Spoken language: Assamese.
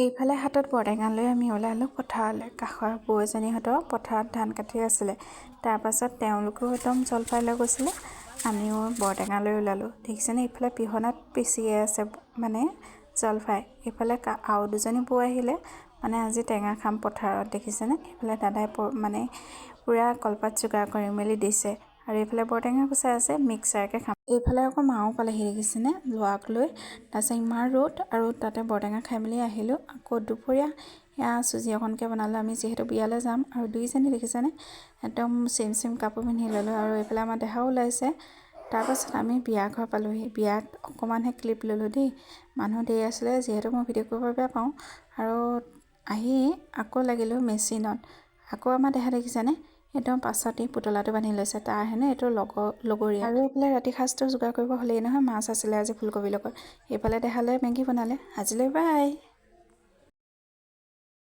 এইফালে হাতত বৰটেঙা লৈ আমি ওলালোঁ পথাৰলৈ। কাষৰ বৌ এজনীহঁতৰ পথাৰত ধান কাটি আছিলে। তাৰপাছত তেওঁলোকেও একদম জলফাই লৈ গৈছিলে, আমিও বৰটেঙা লৈ ওলালোঁ। দেখিছেনে, এইফালে পিহনাত পিচিয়ে আছে মানে জলফাই। এইফালে আৰু দুজনী বৌ আহিলে, মানে আজি টেঙা খাম পথাৰত। দেখিছেনে, এইফালে দাদাই মানে পূৰা কলপাত যোগাৰ কৰি মেলি দিছে আৰু এইফালে বৰটেঙা গুচাই আছে, মিক্সাৰকে খাম। এইফালে আকৌ মাও পালেহি, দেখিছেনে, ল'ৰাক লৈ। তাৰপিছত ইমান ৰ'দ আৰু তাতে বৰটেঙা খাই মেলি আহিলোঁ। আকৌ দুপৰীয়া এয়া চুজি অকণকে বনালোঁ, আমি যিহেতু বিয়ালৈ যাম। আৰু দুইজনী দেখিছেনে, একদম চেম চেম কাপোৰ পিন্ধি ল'লোঁ আৰু এইফালে আমাৰ দেহাও ওলাইছে। তাৰপাছত আমি বিয়া ঘৰ পালোহি। বিয়াত অকণমানহে ক্লিপ ল'লোঁ দেই, মানুহ ধেৰ আছিলে যিহেতু মই ভিডিঅ' কৰিব বেয়া পাওঁ। আৰু আহি আকৌ লাগিলোঁ মেচিনত। আকৌ আমাৰ দেহা দেখিছেনে, একদম পাছতে পুতলাটো বান্ধি লৈছে, তাৰ হেনো এইটো লগৰ লগৰীয়া। আৰু এইফালে ৰাতি সাজটো যোগাৰ কৰিব হ'লেই নহয়, মাছ আছিলে আজি ফুলকবিৰ লগত। এইফালে দেহালৈ মেগী বনালে। আজিলৈ বাই।